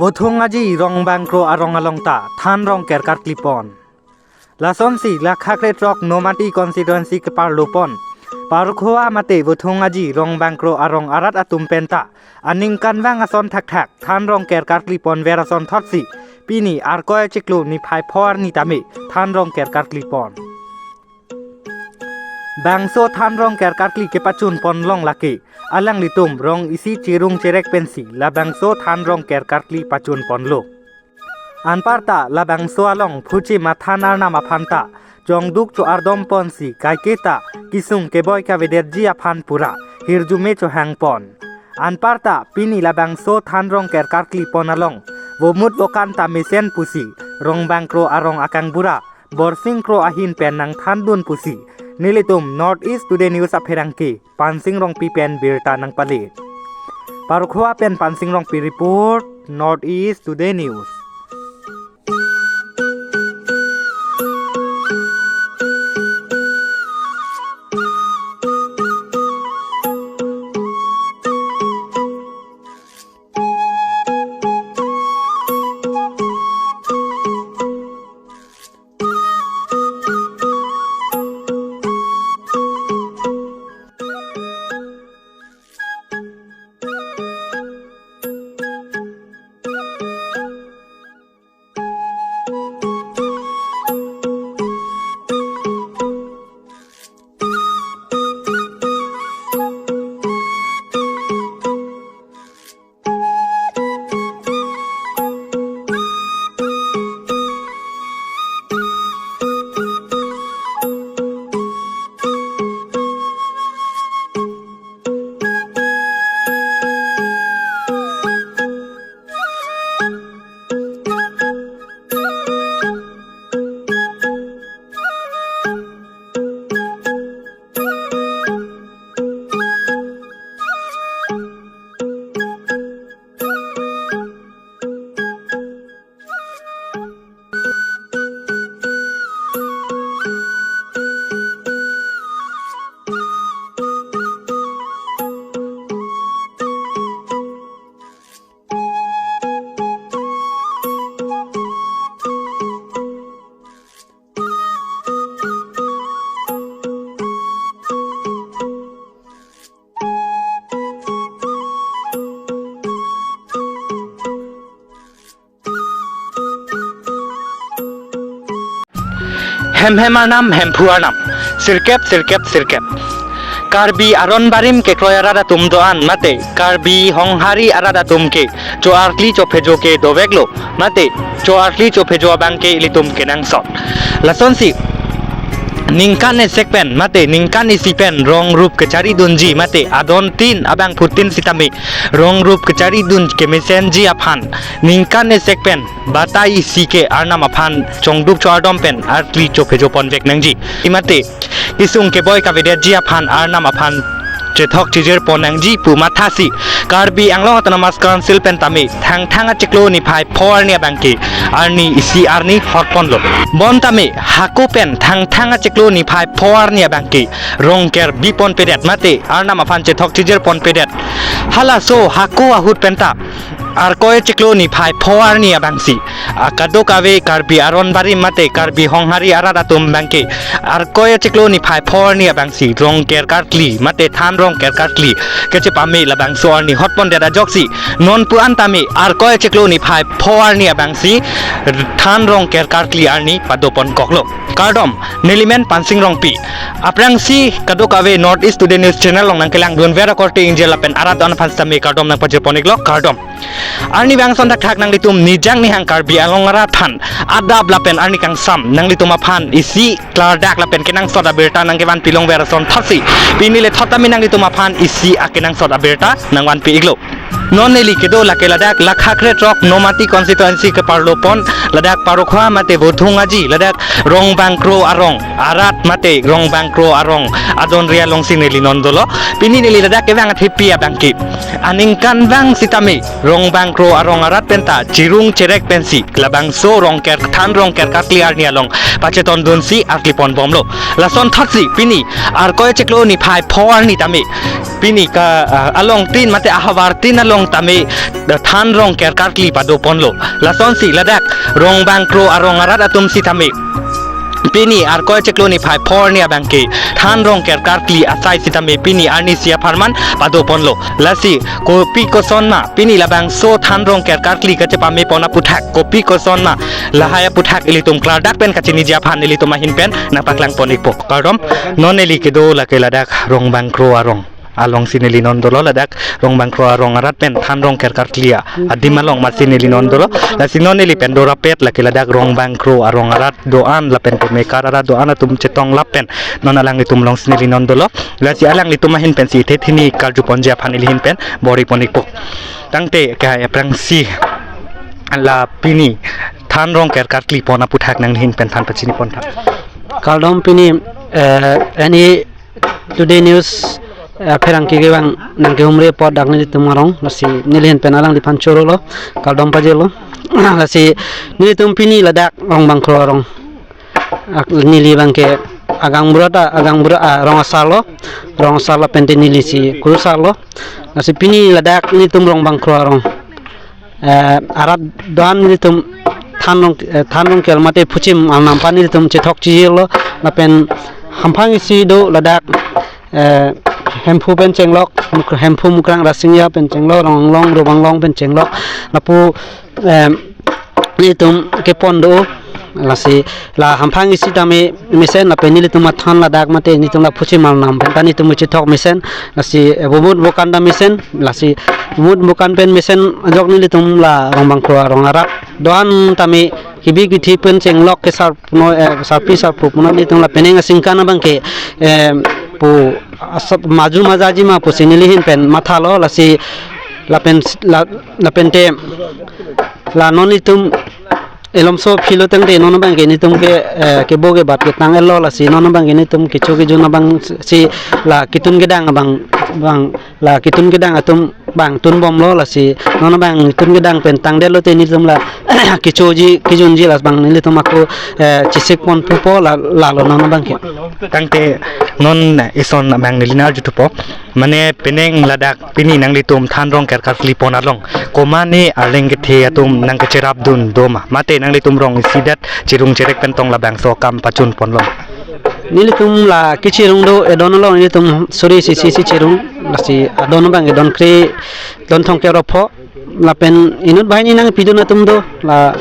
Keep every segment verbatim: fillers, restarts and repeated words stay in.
Vothung Aji Rongbangkro arong along ta than rong ker karkli pon. Lasonsi la khakre throk Nomati constituency keparlo pon Parokhowa mate Vothung Aji Rongbangkro arong arat atum penta aningkanvang ason thakthak than rong ker karkli ponver ason thotsi pini Arkoi achiklo niphai pho arni tame than rong ker karkli pon. Bangso than rong ker karkli kepachun pon long lake alanglitum rong isi chirung cherek pensi labangso than rong ker karkli pachun ponlo. Anparta labangso along phuchim athan arnam aphan ta chongduk cho-ardom ponsi kaiketa kisung keboi kavedetji aphan pura hirjume chohang pon. Anparta pini labangso than rong ker karkli pon along vomut vokan ta mesen pusi Rongbangkro arong akangbura Borsing Kro ahin pen nangthandun pusi nelitum North East Today News apherangke Pansing Rongpi pen birta nangpale. Parokhowa pen Pansing Rongpi report, North East Today News. Hem hem arnam, Hemphu arnam. Sirkep, sirkep, sirkep. Karbi aron barim kekroi arat atum do-an mate Karbi Honghari arat atum ke cho-arkli chophejo ke doveklo mate cho-arkli chophejo abang ke ilitum kenangsot. Lasonsi ningkan esek pen mate ningkan isi pen rong rup kecharidunji mate adon tin abangphutin sitame rong rup kecharidun kemesenji aphan ningkan esek pen batai isi ke arnam aphan chongduk cho-ardom pen arkli chophejo ponvek nangji. Imate kisung keboi kavedetji aphan arnam aphan chethok chijir pon nangji pu mathasi Karbi Anglong Autonomous Council pen tame Thangthang achiklo niphai pho arni abang ke arni isi arni hot ponlo. Bon tame hako pen Thangthang achiklo niphai pho arni abang ke rong ker bi ponpedet mate arnam aphan chethok chijir ponpedet. Halaso hako ahut penta Arkoi achiklo niphai pho arni abangsi akadokave Karbi aron barim mate Karbi Honghari arat atum abang ke Arkoi achiklo niphai pho arni abangsi rong ker karkli mate than rong ker karkli kechepame labangso arni hot pondet ajoksi non pu-an tame Arkoi achiklo niphai pho arni abangsi than rong ker karkli arni pado ponkoklo. Kardom, neli men Pansing Rongpi. Aphrangsi kadokave North East Today News Channel along nangkelangdunver akorte ingjir lapen arat do-an aphan sitame kardom nangpajir pon-iklo, kardom. Arnivang ason thakthak nanglitum nijang nihang Karbi Anglong arat aphan adap lapen arni kangsam nanglitum aphan isi klardak lapen kenangsot abirta nangkevanpi longver ason thotsi pini lethot tame nanglitum aphan isi akenangsot abirta nangvanpi-iklo. Non neli kedo lake ladak la khakre throk Nomati constituency keparlo pon ladak Parokhowa mate Vothung Aji ladak Rongbangkro arong arat mate Rongbangkro arong adon ria alongsi neli non dolo. Pini neli ladak kevang athepi abang ke aningkanvang sitame Rongbangkro arong arat penta chirung cherek pensi labangso rong ker than rong ker karkli arni along pachetondunsi arkli ponbomlo. Lason thotsi pini Arkoi achiklo niphai pho arni tame pini ka, ah, along tin mate ahavar tin along tame, eh, than rong kerkarkli padoponlo. Lasonsi ladak Rongbangkro arong arat atum sitame pini Arkoi chiklo niphai phongo arni abangke than rong kerkarkli asai sitame pini arnisi apharman padoponlo. Lasi kopi kosonma pini labangso than rong kerkarkli kachepamepon aputhak, kopi kosonma lahai aputhak ilitum klardak pen kachiniji aphan ilitum ahin pen nangpaklangpon-ikpo. Kardom, non neli kedo lake ladak Rongbangkro arong alongsi neli non dolo. Ladak Rongbangkro arong arat pen than rong kerkarkli adim along masi neli non dolo. Lasi non neli pen dorapet lake ladak Rongbangkro arong arat do-an lapen pemekar arat do-an atum chetonglap pen non alanglitum alongsi neli non dolo. Lasi alanglitum ahin pensi ithe thini karjuponji aphan neli ahin pen bor-ipon-ikpo. Tangte ke aphrangsi la pini than rong kerkarklipon aputhak nangli ahin pen than pachinipontha. Kardom, pini, eh, N E Today News, eh, pherangke kevang nangkehumri apot dak nelitum arong, lasi neli ahin pen alangliphan chorolo, kardom pajirlo. Lasi nelitum pini ladak Rongbangkro arong, ak-, neli abangke agangbura ta, agangbura, ah, rong asarlo, rong asar lapente nelisi kurusarlo. Lasi pini ladak nelitum Rongbangkro arong, eh, arat do-an nelitum than rong, eh, than rong kel mate phuchim arnam aphan nelitum chethok chijirlo, lapen hamphang isi do ladak, eh, Hemphu pen chenglok, Muk-, Hemphu Mukrang Rasinja pen chenglok, Ronglong, Rubanglong pen chenglok, lapu, em, nelitum kepon do. Lasi la hamphang isi tame mesen, lapen nelitum athan ladak mate nelitum la phuchim arnam pen ta nelitum chethok mesen, lasi, eh, bumut bukan ta mesen, lasi bumut bukan pen mesen ajok nelitum la Rongbangkro arong arat do-an tame kibi kithi pen chenglok kesar puno, eh, sarpi sarpo puno nelitum la penang aningkan abangke, eh, pu asap maju majaji ma pusi neli ahin pen mathalo. Lasi lapen la, lapente la non nelitum elomso philo tangte non abangke nelitum ke, eh, kebo kebat ketang elo, lasi non abangke nelitum kecho kejun abangsi la ketun kedang abang, bang la ketun kedang atum abang tunbomlo, lasi non abang ketun kedang pen tangdetlo te nelitum la kechoji kejunji la abang nelitum ako, eh, chesikpon pupo la, lalo non abangke. Tangte non ison abang neli nang arjuthupo. Mane penang ladak pini nanglitum than rong kerkarklipon along komatne arleng kethe atum nangkecherapdun doma, mate nanglitum rong isidet cherung cherek pen tong labangso akam pachunponlo? Nelitum la kecherung do, edon along nelitum suri isi isi cherung, lasi adon abang edon kre, don thomkep ra pho. Lapen inut banghini nangpidun atum do, la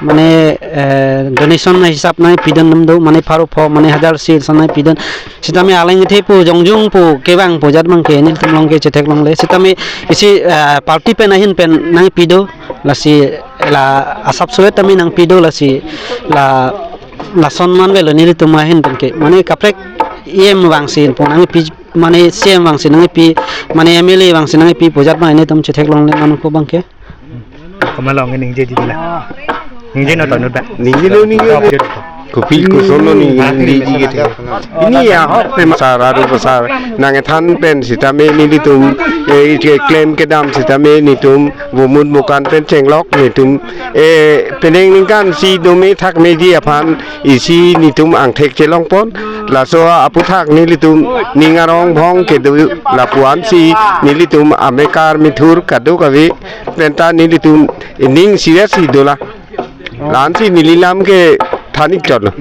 mane, eh, donation na hisap nangpidun atum do, mane pharo pho, mane hajar isi ason nangpidun. Sitame arleng kethe pu jongjung pu kevang pu ajat abangke nelitum along ke chetheklongle. Sitame isi, eh, party pen ahin pen nangpi do, lasi la asap suet tame nangpi do, lasi la, lason man avelo nelitum ahin penke. Mane kaprek E M vangsi pu nangpi, mane C E M vangsi nangpi, mane M L A vangsi nangpi pu ajat abang nelitum chetheklongle, mane ko abangke. Komat along ningjeji dila. Ningje non to inut ba. Ningje non, ningje non. Kopi koson lo ningjeji kethe. Pini ahok pen sar aru pasar nangthan pen sitame nelitum, eh, ke klem kedam sitame nelitum bumut bukan pen chenglok nelitum, eh, penang aningkan si dome thakmeji aphan isi nelitum angthek chelongpon. Laso aputhak nelitum ning arong bhong kedo, lapu-ansi nelitum amekar mithur kadokave penta nelitum ning serious si dolang. La-ansi neli lam kethan-ik chotlo.